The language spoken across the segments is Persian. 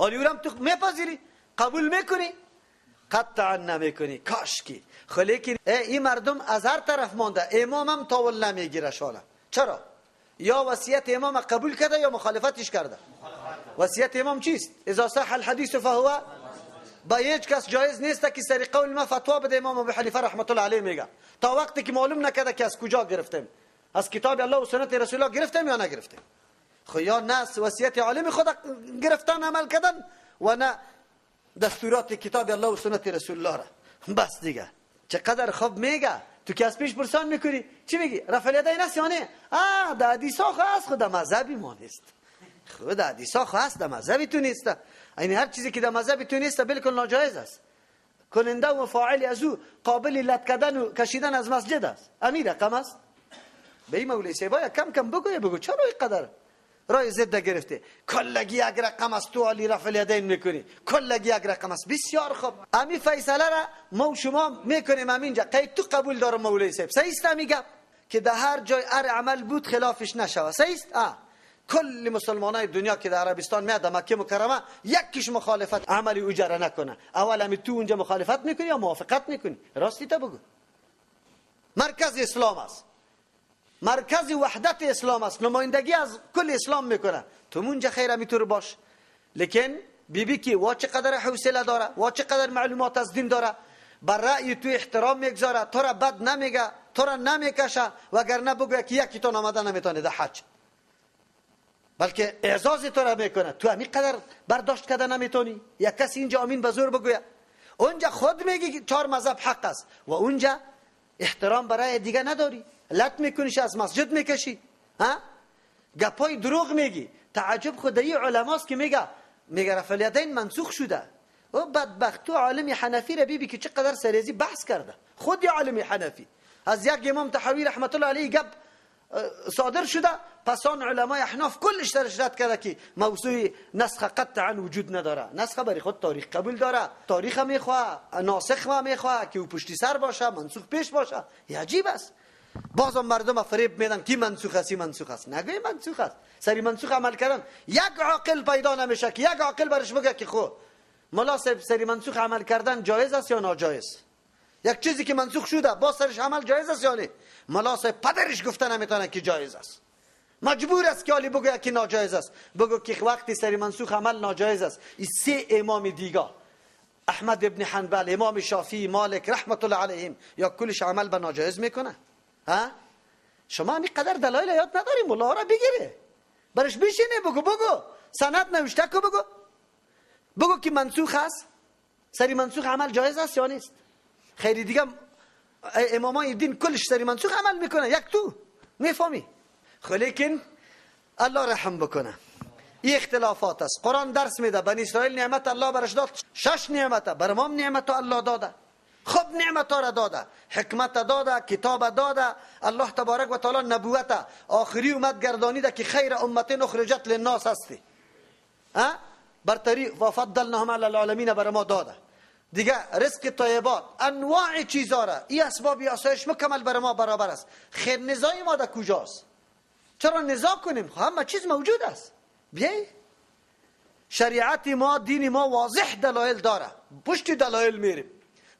آلی اورم تو میپذیری؟ قبول میکنی؟ قطعا نمیکنی. کاش کی خلیکن این مردم از هر طرف مانده، امامم تاول نمیگیره شاله. چرا؟ یا وصیت امام قبول کرده یا مخالفتش کرده. وصیت امام چیست؟ اذا صح الحدیث فهو. با هیچ کس جایز نیست که سر قول ما فتوا بده. امام ابو حنیفه رحمت الله علیه میگه تا وقتی که معلوم نکرده که از کجا گرفتیم، از کتاب الله و سنت رسول الله گرفتیم یا نگرفتیم. خو یا نه وصیت عالم خود گرفتن عمل کردن و نه دستورات کتاب الله و سنت رسول الله را. بس دیگه چقدر خوب میگه. تو که از پیش پرسان میکنی چی میگی؟ رفع الیدین است یا نه؟ در حدیث ها هست، خود در مذهبی ما نیست. خود در حدیث ها هست، در مذهبی تو نیست. یعنی هر چیزی که در مذهبی تو نیست بالکل ناجایز است. کننده و فاعل از او قابل لط کردن و کشیدن از مسجد است. امیر رقم است. به این مولوی صاحب کم کم بگو، بگو چرا اینقدر رای ضد گرفته؟ کلگی یک رقم است، تو علی رفع الیدین میکنی، کلگی یک رقم است. بسیار خوب، امی فیصله را ما و شما میکنیم همینجا. قید تو قبول دارم مولوی صاحب، صحیح است امی گپ که در هر جای هر عمل بود خلافش نشوه، صحیح است؟ کل مسلمانای دنیا که در عربستان میاد در مکه مکرمه یکیش مخالفت عمل اجاره نکنه. اول امی تو اونجا مخالفت میکنی یا موافقت میکنی؟ راستی تا بگو. مرکز اسلام است، مرکز وحدت اسلام است، نمایندگی از کل اسلام میکنه. تو اونجا خیر میتور باش، لیکن بیبی که وا چقدر حوصله داره، وا چقدر معلومات از دین داره، بر رأی تو احترام میگذاره، تو را بد نمیگه، تو را نمیکشه، وگرنه بگه که یکی تو آمده نمیتونه در حج، بلکه اعزاز تو را میکنه. تو همین قدر برداشت کرده نمیتونی. یک کسی اینجا آمین به زور بگویه، اونجا خود میگی چهار مذهب حق است و اونجا احترام برای دیگه نداری، لط میکنیش، از مسجد میکشی، ها، گپای دروغ میگی. تعجب خدایی علماست که میگه رفع الیدین منسوخ شده. او بدبخت تو عالم حنفی را بیبی که چقدر سریزی بحث کرده. خود عالم حنفی از یک امام طحاوی رحمت الله علیه گپ صادر شده، پس آن علمای احناف کلش درش رد کرده که موضوع نسخ قطعا وجود نداره. نسخ برای خود تاریخ قبول داره، تاریخ میخواه، ناسخ ما میخواه که او پشتی سر باشه، منسوخ پیش باشه. عجیب است. بازم مردم فریب میدن کی منسوخ است، منسوخ است. نگوی منسوخ است، سری منسوخ عمل کردن یک عاقل پیدا نمیشه که یک عاقل برش بگه که خو ملا سری منسوخ عمل کردن جایز است یا ناجایز. یک چیزی که منسوخ شده باز سرش عمل جایز است یا نه؟ ملا صاحب پدرش گفته نمیتونه که جایز است، مجبور است که علی بگه که ناجایز است. بگو که وقتی سری منسوخ عمل ناجایز است، این سه امام دیگه، احمد ابن حنبل، امام شافعی، مالک رحمت الله علیهم، یا کلش عمل به ناجایز میکنه. ها شما اینقدر دلایل یاد نداری، ملا را بگیره برش بشینه بگو، بگو سند نوشته کو، بگو بگو که منسوخ است، سری منسوخ عمل جایز است یا نیست. خیلی دیگه امامای دین کلش سری منسوخ عمل میکنه، یک تو میفهمی. لیکن الله رحم بکنه، این اختلافات است. قرآن درس میده بنی اسرائیل نعمت الله برش داد، شش نعمت بر ما نعمت الله داده، خب نعمت را داده، حکمت داده، کتاب داده، الله تبارک و تعالی نبوت آخری اومد گردانیده که خیر امت اخرجت للناس هستی، ها برتری و فضلناهم علی العالمین بر ما داده. دیگه رزق طیبات، انواع چیزا را، این اسباب آسایش مکمل بر ما برابر است. خیر نزاع ما در کجاست؟ چرا نزاع کنیم؟ همه چیز موجود است. بیای شریعت ما، دین ما واضح دلایل داره، پشت دلایل میریم.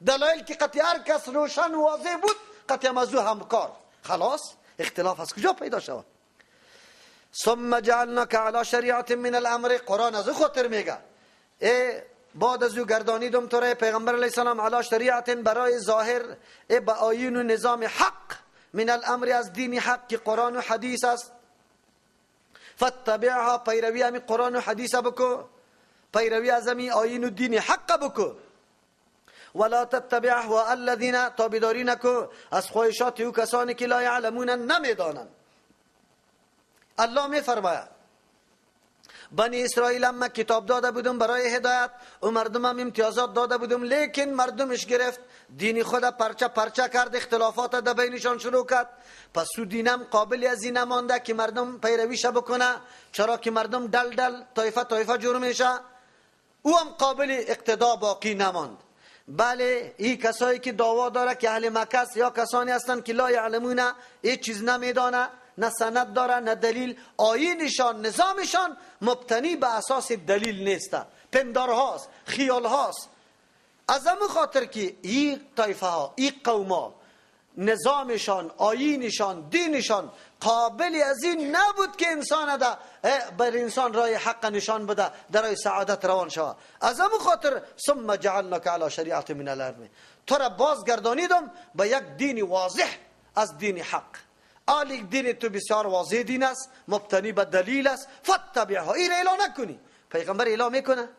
دلایل که قطعی هر کس روشن و واضح بود، قطعی موضوع همکار. خلاص اختلاف از کجا پیدا شود؟ ثم جعلناک علی شریعت من الامر. قرآن از او خاطر میگه ای بعد از او گردانیدم تو را پیغمبر علیه السلام علی شریعت، برای ظاهر ای با آیین و نظام حق، من الامر از دین حق که قرآن و حدیث است. فاتبعها، پیروی همی قرآن و حدیث بکو، پیروی از همی آیین و دین حق بکو. ولا تتبع اهواء الذین، تابعداری نکو از خواهشات او کسانی که لا یعلمون، نمیدانند. الله میفرماید بنی اسرائیل هم کتاب داده بودم برای هدایت و مردم هم امتیازات داده بودم، لیکن مردمش گرفت دین خود پرچه پرچه کرد، اختلافات در بینشان شروع کرد. پس او دینم قابل از این نمانده که مردم پیرویش بکنه، چرا که مردم دل دل طایفه طایفه جور میشه، او هم قابل اقتدا باقی نماند. بله این کسایی که دعوا داره که اهل مکه است یا کسانی هستند که لا یعلمون، هیچ چیز نمیدانه، نه سند داره نه دلیل. آیینشان، نظامشان مبتنی به اساس دلیل نیست، پندارهاست، خیال هاست. از همون خاطر که این طایفه ها، این قوم ها، نظامشان، آیینشان، دینشان قابل از این نبود که انسان ده بر انسان رای حق نشان بده، در رای سعادت روان شود. از همون خاطر ثم جعلناک علی شریعت من الامر، تو را بازگردانیدم به یک دین واضح از دین حق. آلی دین تو بسیار واضح دین است، مبتنی به دلیل است. فتبعها، این را اعلان نکنی. پیغمبر اعلان میکنه؟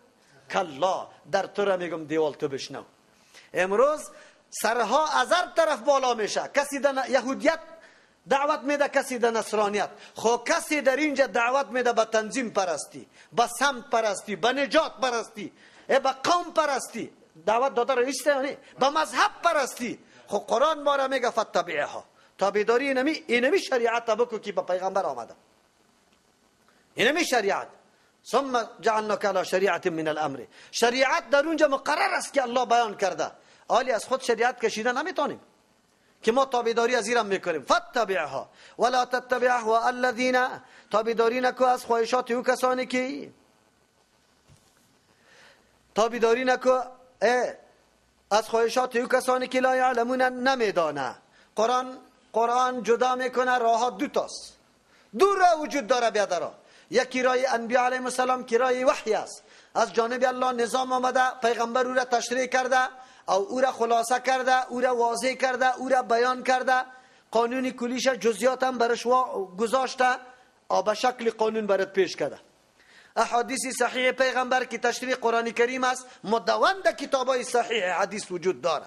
کلا، در تو را میگم دیوال تو بشنو. امروز سرها از هر طرف بالا میشه، کسی در یهودیت دعوت میده، کسی در نصرانیت، خو کسی در اینجا دعوت میده به تنظیم پرستی، به سمت پرستی، به نجات پرستی، به قوم پرستی دعوت داده رو ایسته، یعنی به مذهب پرستی. خو قرآن ما را میگه فتبعها، تابعداری اینمی شریعت بکو که به پیغمبر آمده، اینمی شریعت. ثم جعلناک علی شریعت من الامر، شریعت در اونجا مقرر است که الله بیان کرده. آلی از خود شریعت کشیده نمیتونیم که ما تابعداری از ایران میکنیم. فتبعها ولا تتبع اهواء الذین، تابعداری نکو از خواهشات او کسانی که تابعداری نکو از خواهشات او کسانی که لا یعلمون، نمیدانه. قرآن جدا میکنه، راه دو تاست، دو راه وجود داره بیادرا. یکی راه انبیاء علیهم السلام که راه وحی است، از جانب الله نظام آمده، پیغمبر او را تشریح کرده او او را خلاصه کرده، او را واضح کرده، او را بیان کرده، قانون کلیش جزئیات هم برش گذاشته او به شکل قانون برات پیش کرده. احادیث صحیح پیغمبر که تشریح قرآن کریم است، مدون در کتابای صحیح حدیث وجود داره.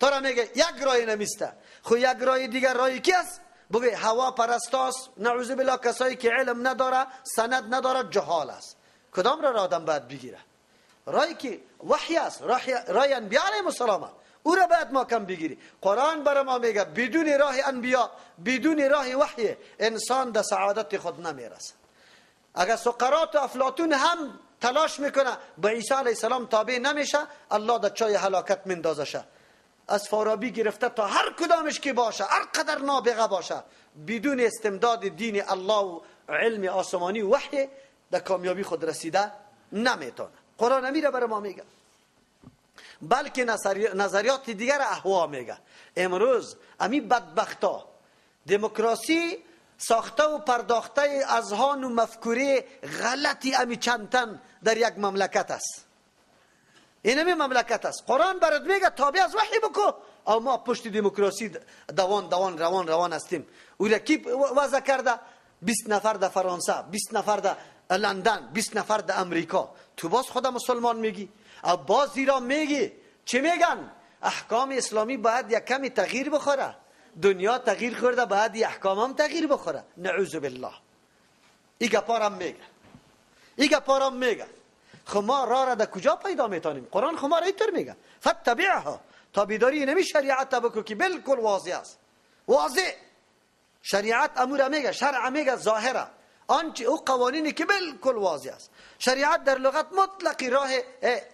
تو را میگه یک راه نمیسته، خو یک راه دیگر راه کی است؟ بگه هوا پرستاست، نعوذ بالله، کسایی که علم نداره، سند نداره، جهال است. کدام را آدم باید بگیره؟ رای که وحی است، رای انبیاء علیهم السلام، او را باید ما کم بگیری. قرآن برای ما میگه بدون راه انبیا، بدون راه وحی، انسان در سعادت خود نمیرسه. اگر سقراط و افلاطون هم تلاش میکنه به عیسی علیه السلام تابع نمیشه، الله در چای هلاکت مندازشه. از فارابی گرفته تا هر کدامش که باشه، هر قدر نابغه باشه، بدون استمداد دین الله و علم آسمانی و وحی در کامیابی خود رسیده نمیتونه. قرآن امیره برای ما میگه، بلکه نظریات دیگر اهوا میگه. امروز امی بدبختا دموکراسی ساخته و پرداخته اذهان و مفکوره غلطی امی چند تن در یک مملکت است. این امی مملکت است. قرآن برات میگه تابع از وحی بکو، او ما پشت دموکراسی دوان دوان روان روان هستیم. او را کی وضع کرده؟ 20 نفر در فرانسه، 20 نفر در لندن، 20 نفر در امریکا. تو باز خدا مسلمان میگی، او باز ایران میگی. چی میگن؟ احکام اسلامی باید یک کمی تغییر بخوره. دنیا تغییر خورده، باید احکام هم تغییر بخوره. نعوذ بالله. ای گپارم میگه، ای گپارم میگه. خب ما راه را در کجا پیدا میتونیم؟ قرآن خب ما را اینطور میگه فتبعها، تابعداری نمی شریعت بکو که بالکل واضح است. واضح شریعت امور میگه، شرع میگه، ظاهره آنچه او قوانینی که بالکل واضح است. شریعت در لغت مطلقی راه،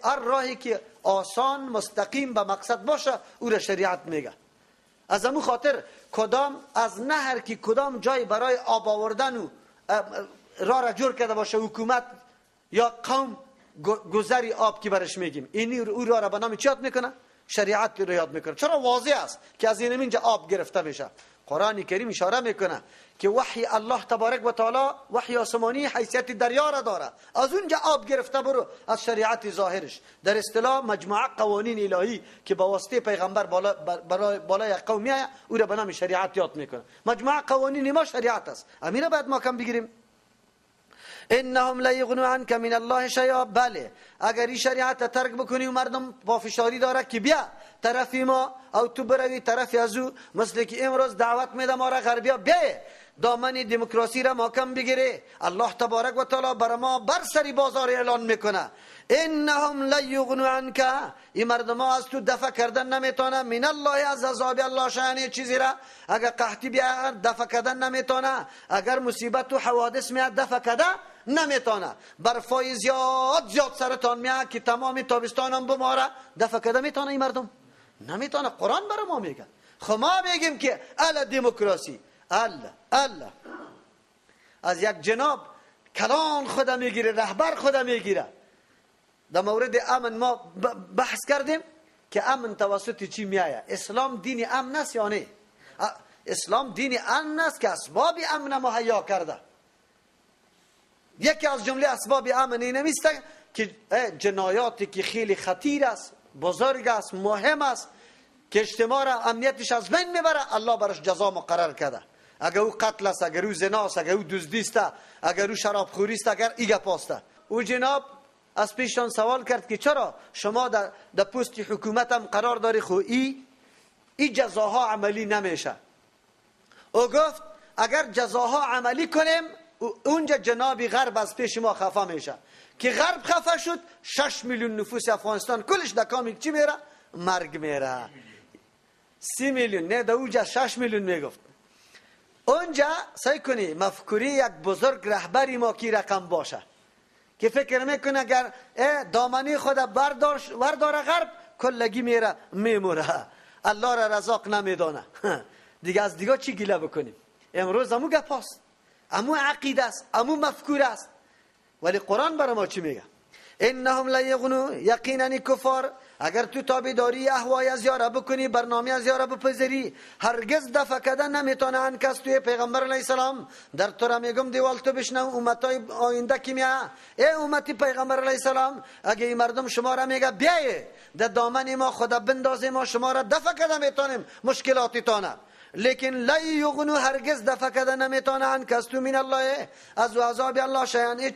هر راهی که آسان مستقیم به مقصد باشه او را شریعت میگه. از امو خاطر کدام از نهر که کدام جای برای آب آوردن و راه را جور کرده باشه حکومت یا قوم، گذری آب که برش میگیم، اینی او راه را به نام چی یاد میکنه؟ شریعت رو یاد میکنه. چرا واضح است که از این اینجا آب گرفته میشه. قرآن کریم اشاره میکنه که وحی الله تبارک و تعالی، وحی آسمانی حیثیت دریا را داره، از اونجا آب گرفته برو از شریعت ظاهرش. در اصطلاح مجموعه قوانین الهی که با واسطه پیغمبر بالای قوم میآید، او را به نام شریعت یاد میکنه. مجموعه قوانین ما شریعت است. امیره باید ما کم بگیریم. انهم لا یغنوا عنک من الله شیئا. بله، اگر این شریعت ترک بکنی و مردم پافشاری داره که بیا طرفی ما او تو بروی طرفی از او، مثل که امروز دعوت میده ما را غربیا، بیا دامن دموکراسی را محکم بگیره. الله تبارک و تعالی بر ما بر سری بازار اعلان میکنه انهم لا یغنوا عنک، این مردم از تو دفع کردن نمیتونه، من الله از عذاب الله شیئا، چیزی را اگر قحطی بیا دفع کردن نمیتونه، اگر مصیبت و حوادث میاد دفع کرده نمیتونه، برفای زیاد زیاد سرتان میاد که تمام تابستان هم بماره دفع کرده میتونه؟ این مردم نمیتونه. قرآن برای ما میگه. خب ما میگیم که ال دموکراسی، الله الله. از یک جناب کلان خدا میگیره، رهبر خدا میگیره. در مورد امن ما بحث کردیم که امن توسط چی میآید. اسلام دین امن است یا نه؟ اسلام دین امن است که اسباب امن مهیا کرده. یکی از جمله اسباب امن این است که جنایاتی که خیلی خطیر است، بزرگ است، مهم است، که اجتماع را امنیتش از بین میبره، الله براش جزا مقرر کرده. اگر او قتل است، اگر او زنا است، اگر او دزدی است، اگر او شرابخوری است، اگر ای گپ است. او جناب از پیشتان سوال کرد که چرا شما در پست حکومت هم قرار داری، خو ای جزاها عملی نمیشه. او گفت اگر جزاها عملی کنیم اونجا جناب غرب از پیش ما خفه میشه. که غرب خفه شد 6 میلیون نفوس افغانستان کلش در کام چی میره؟ مرگ میره. 30 میلیون نه، در اونجا 6 میلیون میگفت. اونجا سعی کنی مفکوری یک بزرگ رهبری ما کی رقم باشه که فکر میکنه اگر دامنی خود برداره غرب کلگی میره میموره، الله را رزاق نمیدانه. دیگه از دیگه چی گله بکنیم؟ امروز امو گپ است، امو عقیده است، امو مفکوره است. ولی قرآن برای ما چی میگه؟ انهم لا یغنو، یقینا کفار اگر تو تابعداری اهوای از یاره بکنی، برنامه از یاره بپذیری، هرگز دفع کردن نمیتونه ان کس توی پیغمبر علیه السلام. در تو را میگم دیوال تو بشنو، امتای آینده کی میه؟ ای امتی پیغمبر علیه السلام، اگه این مردم شما را میگه بیایه در دامن ما خدا بندازیم، ما شما را دفع کردن میتونیم مشکلاتی تانه، لیکن لا یغنو، هرگز دفع کردن نمیتونه ان کس تو من الله، از عذاب الله شیئا، هیچ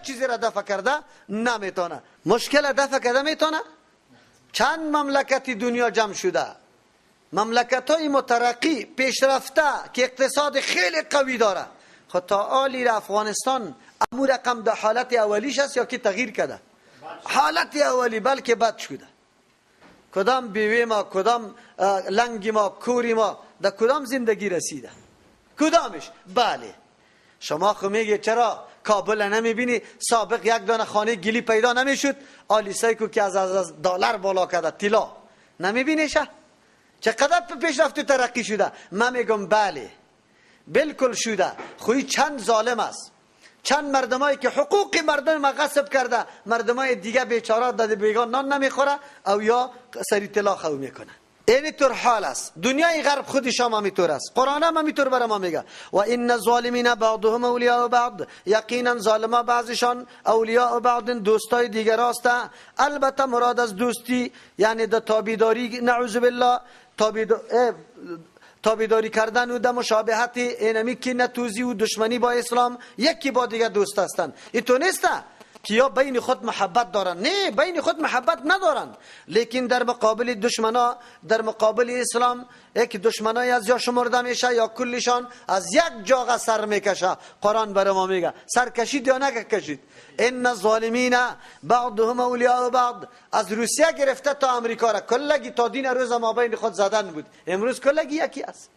چیزی را دفع کرده نمیتونه. مشکل دفع کرده میتونه؟ چند مملکت دنیا جمع شده، مملکت های مترقی پیشرفته که اقتصاد خیلی قوی داره، خب تا آلی را افغانستان امو رقم در حالت اولیش است یا که تغییر کرده؟ حالت اولی بلکه بد شده. کدام بیوه ما، کدام لنگ ما، کوری ما در کدام زندگی رسیده؟ کدامش؟ بله شما خو میگه چرا کابل نمیبینی؟ سابق یک دانه خانه گلی پیدا نمیشد، آلی سیکو که از دلار بالا کرده طلا نمیبینیشه؟ چقدر پیشرفت و ترقی شده؟ من میگم بله بالکل شده. خوی چند ظالم است، چند مردمایی که حقوق مردم ما غصب کرده، مردمای دیگه بیچاره داده بیگان نان نمیخوره او یا سری طلا خو میکنه. این طور حال است. دنیای غرب خودش هم همینطور است. قرآن هم همینطور برای ما میگه و ان الظالمین بعضهم اولیاء بعض، یقینا ظالما بعضشان اولیاء بعض، دوستای دیگر است. البته مراد از دوستی یعنی د تابعداری، نعوذ بالله، تابعداری کردن و د مشابهت اینمی که نتوزی و دشمنی با اسلام، یکی با دیگر دوست هستند. این تو نیست که یا بین خود محبت دارن، نه بین خود محبت ندارن، لیکن در مقابل دشمنا، در مقابل اسلام یک دشمنای از یا شمرده میشه یا کلشان از یک جاغه سر میکشه. قرآن برای ما میگه سر کشید یا نکشید؟ ان الظالمین بعضهم اولیاء بعض. از روسیه گرفته تا امریکا را کلگی تا دین روز ما بین خود زدن بود، امروز کلگی یکی است.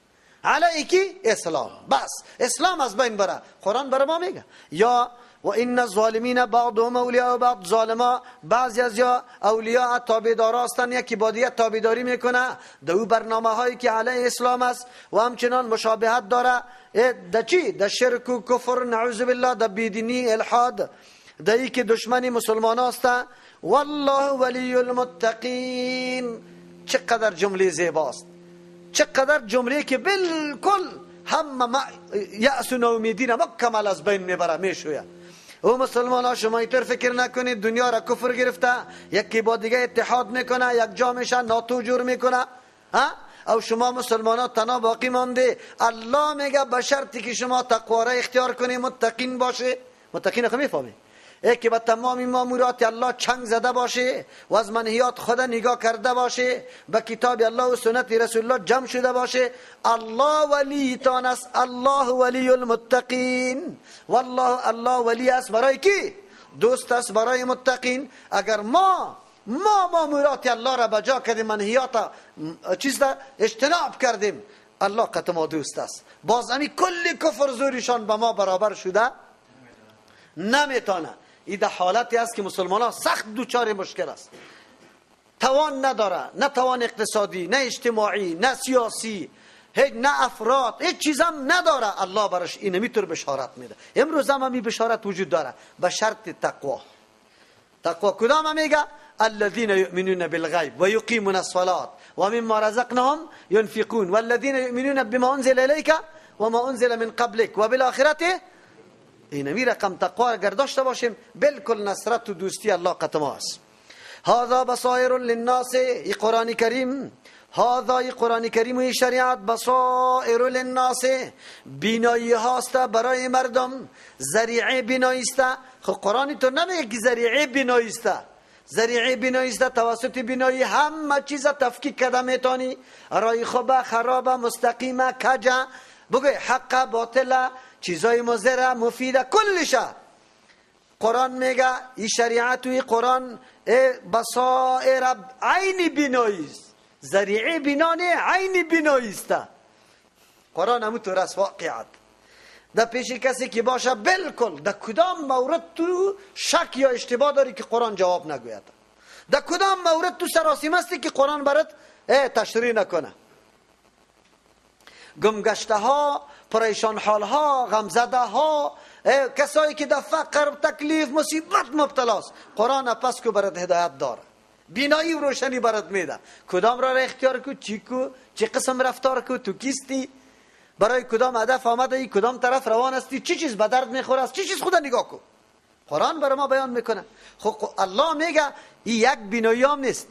علی کی؟ اسلام. بس اسلام از بین بره. قرآن برای ما میگه یا و ان الظالمین بعضهم اولیاء بعض، ظالما بعضی از یا اولیاء تابعدار هستند، یکی با دیگر تابعداری میکنه در او برنامه هایی که علیه اسلام است و همچنان مشابهت داره در چی؟ در شرک و کفر نعوذ بالله، در بیدینی، الحاد، در ای که دشمنی مسلمان است. والله ولی المتقین. چقدر جمله زیباست، چقدر جمله که بالکل هم یأس و ناامیدی را مکمل از بین میبره میشوید. او مسلمان ها شما اینطور فکر نکنید دنیا را کفر گرفته، یکی با دیگه اتحاد میکنه، یک جا میشه، ناتو جور میکنه، ها؟ او شما مسلمان ها تنها باقی مانده. الله میگه به شرطی که شما تقوا را اختیار کنی، متقین باشه. متقین خو میفهمی؟ ای که به تمام مامورات الله چنگ زده باشه و از منهیات خدا نگاه کرده باشه، به کتاب الله و سنت رسول الله جمع شده باشه، الله ولی تان است. الله ولی المتقین. والله الله ولی است برای کی؟ دوست است برای متقین. اگر ما مامورات الله را بجا کردیم، منهیات چیز را اجتناب کردیم، الله قط ما دوست است. باز امی کل کفر زورشان به ما برابر شده نمیتونه. این در حالتی است که مسلمان ها سخت دوچار مشکل است، توان نداره، نه توان اقتصادی، نه اجتماعی، نه سیاسی، هیچ نه افراد، هیچ چیزم نداره، الله براش اینمی طور بشارت میده. امروز هم همی بشارت وجود داره به شرط تقوا. تقوا کدام میگه؟ الذين يؤمنون بالغيب ويقيمون الصلاة ومما رزقناهم ينفقون والذين يؤمنون بما انزل اليك وما انزل من قبلك وبالآخرة. اینمی رقم تقوا اگر داشته باشیم بالکل نصرت و دوستی الله قطع ما است. هذا بصائر للناس، ای قرآن کریم، هذا ای قرآن کریم و ای شریعت بصائر للناس، بینایی هاست برای مردم، ذریعه بینایی است. خب قرآن تو نمیگه که ذریعه بینایی است، ذریعه بینایی است، توسط بینایی همه چیز تفکیک کرده میتونی، رای خوبه، خرابه، مستقیمه، کجه، بگوی حق، باطله، چیزای مضره، مفیده، کلشه. قرآن میگه ای شریعت و ای قرآن بصائر عین بینایی است، ذریعه بینا نه، عین بینایی است. قرآن همونطور است واقعیت. در پیش کسی که باشه بالکل در کدام مورد تو شک یا اشتباه داری که قرآن جواب نگوید، در کدام مورد تو سراسیم هستی که قرآن برات تشریح نکنه. گمگشته ها، پریشان حال ها، غمزده ها، کسایی که در فقر، تکلیف، مصیبت مبتلاست، قرآن پس کو برات هدایت داره، بینایی و روشنی برات میده. کدام را اختیار کو، چی کو، چه قسم رفتار کو، تو کیستی، برای کدام هدف آمده ای، کدام طرف روان هستی، چی چیز به درد میخوره است، چی چیز خدا نگاه کو. قرآن برای ما بیان میکنه. خب الله میگه این یک بینایی هم نیست،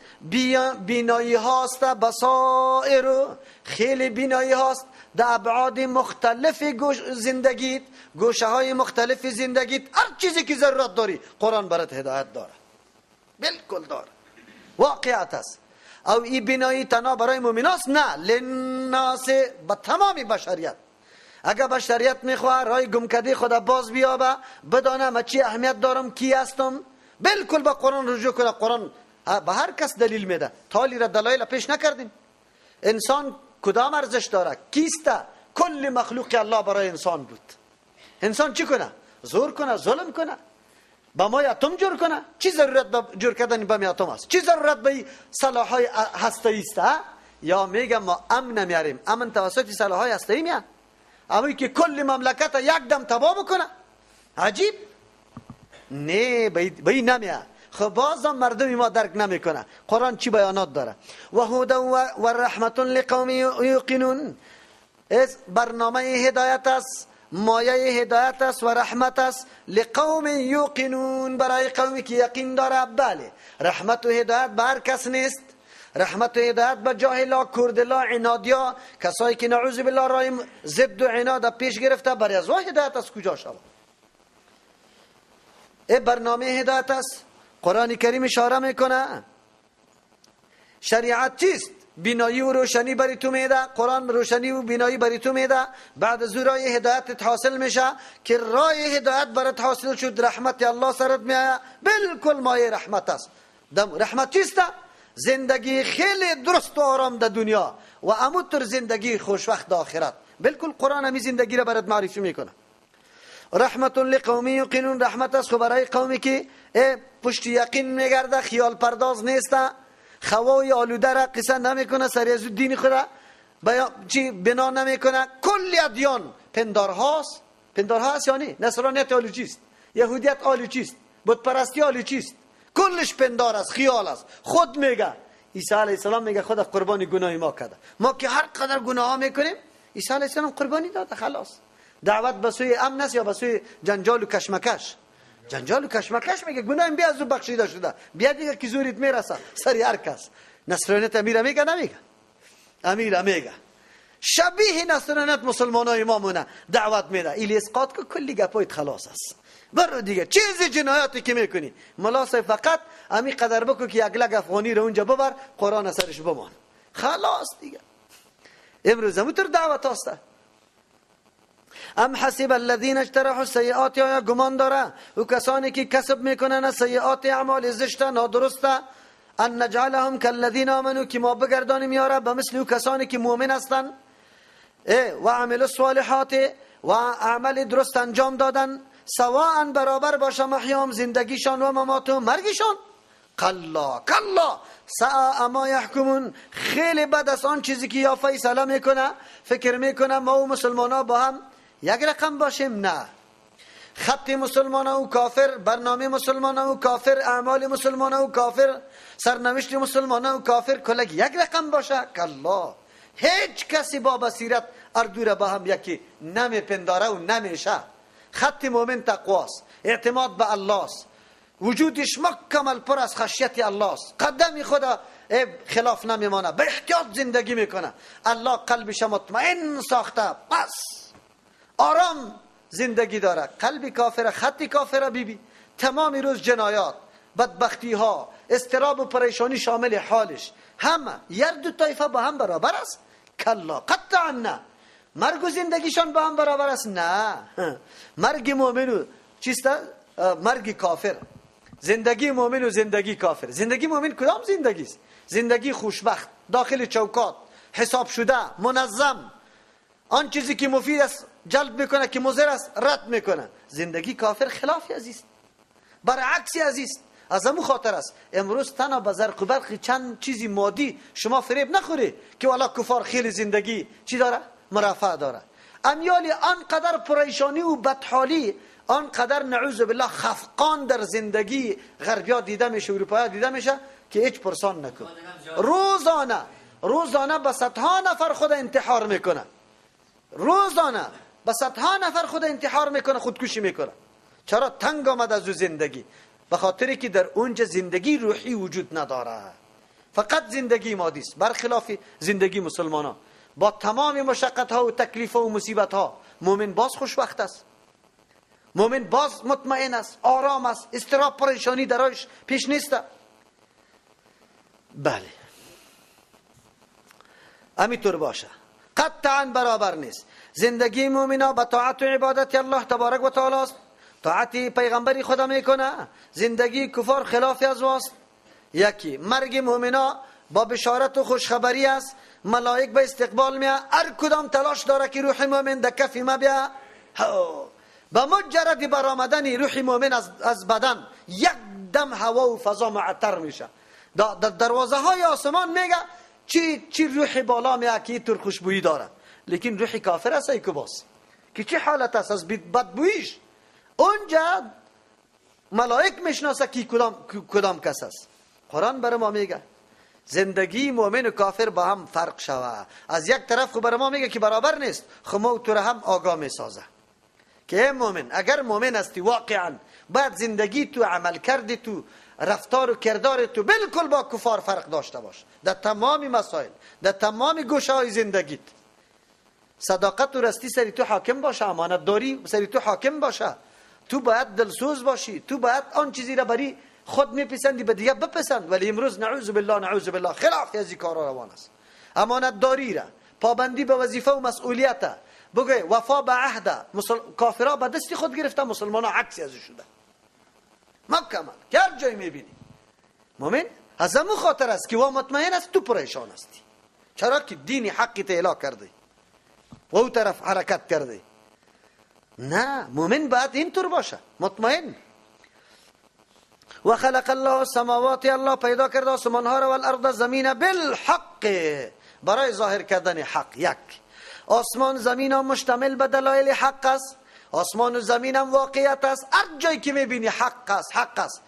بینایی هاست بصائر، خیلی بینایی هاست در ابعاد مختلف زندگیت، گوشه های مختلف زندگیت، هر چیزی که ضرورت داری قرآن برات هدایت داره، بالکل داره، واقعیت است. او این بینایی تنها برای مؤمناست؟ نه، للناس، به تمام بشریت. اگر بشریت میخواه رای گم کرده خدا باز بیابه، بدانه من چی اهمیت دارم، کی هستم، بالکل با قرآن رجوع کنه. قرآن به هر کس دلیل میده، تالی را دلایل پیش نکردیم. انسان کدام ارزش داره، کیسته؟ کل مخلوق الله برای انسان بود. انسان چی کنه؟ زور کنه، ظلم کنه، با ما اتم جور کنه؟ چی ضرورت به جور کردن بم اتم است؟ چی ضرورت به سلاح‌های هسته‌ای است؟ یا میگم ما امن میاریم، امن توسط سلاح‌های هسته‌ای میاد، اما که کل مملکت یک دم تباه بکنه، عجیب نه، به این نمیاد. خب بازم مردم ما درک نمیکنه. قرآن چی بیانات داره؟ و هدى و رحمت لقوم یوقنون، اس برنامه هدایت است، مایه هدایت است و رحمت است لقوم یوقنون، برای قومی که یقین داره. بله، رحمت و هدایت به هر کس نیست. رحمت و هدایت به جاهلا، کردلا، عنادیا، کسایی که نعوذ بالله رای زد و عناد پیش گرفته، برای از هدایت از کجا شود؟ ای برنامه هدایت است. قرآن کریم اشاره میکنه شریعت چیست؟ بینایی و روشنی بری تو میده. قرآن روشنی و بینایی بری تو میده. بعد از رای هدایت حاصل میشه که رای هدایت برات حاصل شد، رحمت الله سرت میآید، بالکل مایه رحمت است. رحمت چیست؟ زندگی خیلی درست و آرام در دنیا و اموتر زندگی خوشوقت در آخرت. بالکل قرآن همی زندگی را برات معرفی میکنه. رحمت لقوم یوقنون، رحمت است برای قومی که پشت یقین میگرده، خیال پرداز نیست، خوای آلوده را قصه نمیکنه، سری از دین خود چی بنا نمیکنه. کل ادیان پندارهاست، پندارهاست یعنی نصرانیت آلو چیست، یهودیت آلو چیست، بت پرستی آلو چیست، کلش پندار است، خیال است. خود میگه عیسی علیه السلام میگه خدا قربانی گناه ما کرده، ما که هر قدر گناه میکنیم عیسی علیه السلام قربانی داده، خلاص. دعوت به سوی امن است یا به سوی جنجال و کشمکش؟ جنجال و کشمکش. میگه گناه بیا از او بخشیده شده، بیا دیگه که زوریت میرسه سری هر کس. نصرانیت امیر میگه نمیگه؟ امیر میگه شبیه نصرانیت مسلمانای ما مونه دعوت میده. ایلی اسقاط که کلی گپایت خلاص است، برو دیگه چیزی جنایاتی که میکنی ملا صاحب فقط امی قدر بکن که یک لگ افغانی رو اونجا ببر قرآن سرش بمان، خلاص دیگه. امروز همونطور دعوت هسته. ام حسب الذين اجترحوا السيئات، یا گمان داره او کسانی که کسب میکنن سیئات، اعمال زشت نادرسته، ان نجعلهم كالذين آمنوا، که ما بگردانیم یارا به مثل او کسانی که مؤمن هستند و عملوا الصالحات و عمل درست انجام دادن، سواء برابر باشه محیام زندگیشان و مماتهم مرگشان. کلا کلا ساء ما یحکمون، خیلی بد است آن چیزی که یا فیصله میکنه. فکر میکنه ما و مسلمان ها با هم یک رقم باشیم؟ نه. خط مسلمان و کافر، برنامه مسلمان و کافر، اعمال مسلمان و کافر، سرنوشت مسلمان و کافر کلک یک رقم باشه؟ کلا. هیچ کسی با بصیرت اردو را با هم یکی نمیپنداره و نمیشه. خط مؤمن تقواست، اعتماد به الله است، وجودش مکمل پر از خشیت الله است، قدم خدا خلاف نمیمانه، به احتیاط زندگی میکنه. الله قلبش مطمئن ساخته، پس آرام زندگی داره. قلب کافر، خط کافر بیبی تمام روز جنایات، بدبختی ها، اضطراب و پریشانی شامل حالش. همه یک دو طایفه با هم برابر است؟ کلا، قطعا نه. مرگ و زندگیشان با هم برابر است؟ نه. مرگ مؤمن چیست؟ مرگ کافر. زندگی مؤمن و زندگی کافر. زندگی مؤمن کدام زندگی است؟ زندگی خوشبخت، داخل چوکات، حساب شده، منظم، آن چیزی که مفید است جلب میکنه، که مضر است رد میکنه. زندگی کافر خلاف عزیز، برعکس عزیز. از همون خاطر است امروز تنها به زرق و برق چند چیزی مادی شما فریب نخوری که والا کفار خیلی زندگی چی داره؟ مرفه داره. امیال آنقدر پریشانی و بدحالی، آنقدر نعوذ بالله خفقان در زندگی غربیا دیده میشه، اروپایا دیده میشه که هیچ پرسان نکن. روزانه به صدها نفر خود انتحار میکنه. روزانه به صدها نفر خود انتحار میکنه، خودکشی میکنه. چرا؟ تنگ آمد از او زندگی، به خاطری که در اونجا زندگی روحی وجود نداره، فقط زندگی مادی است. برخلاف زندگی مسلمان ها با تمام مشقت ها و تکلیف ها و مصیبت ها، مؤمن باز خوشبخت است، مؤمن باز مطمئن است، آرام است، اضطراب پریشانی درایش پیش نیست. بله همینطور باشه، قطعا برابر نیست. زندگی مؤمنا به طاعت و عبادت الله تبارک و تعالی است، طاعت پیغمبری خدا میکنه. زندگی کفار خلاف از واست. یکی مرگ مؤمنا با بشارت و خوشخبری است، ملائک به استقبال میه، هر کدام تلاش داره که روح مؤمن در کف ما بیا. به مجرد برآمدن روح مؤمن از بدن یک دم هوا و فضا معطر میشه. در دروازه های آسمان میگه چی روح بالا میه که تر خوشبویی داره. لیکن روح کافر است ای باز که چه حالت است از بدبوییش، اونجا ملائک میشناسه که کدام کس است. قرآن برای ما میگه زندگی مؤمن و کافر با هم فرق شوه. از یک طرف خو برای ما میگه که برابر نیست، خو ما تو را هم آگاه میسازه که ای مؤمن، اگر مؤمن هستی واقعا باید زندگی تو، عمل کردی تو، رفتار و کردار تو بالکل با کفار فرق داشته باش در تمام مسائل، در تمام گوشه های زندگیت. صداقت و راستی سری تو حاکم باشه، امانت داری سری تو حاکم باشه، تو باید دلسوز باشی، تو باید آن چیزی را بری خود میپسندی به دیگه بپسند. ولی امروز نعوذ بالله نعوذ بالله خلاف از این کارا روان است. امانت داری را، پابندی به وظیفه و مسئولیت، بگه وفا به عهد، کافرا به دست خود گرفته، مسلمانا عکسی از شده مکمل. که هر جای میبینی مؤمن از همون خاطر است که وا مطمئن است، تو پریشان هستی. چرا که دین حقی اعلا کرده و او طرف حرکت کرده. نه، مؤمن باید اینطور باشه، مطمئن. و خلق الله السماوات، الله پیدا کرده آسمان ها را، والارض زمین، بالحق، برای ظاهر کردن حق. یک، آسمان زمین ها مشتمل به دلایل حق است، آسمان و زمین هم واقعیت است. هر جایی که میبینی حق است، حق است.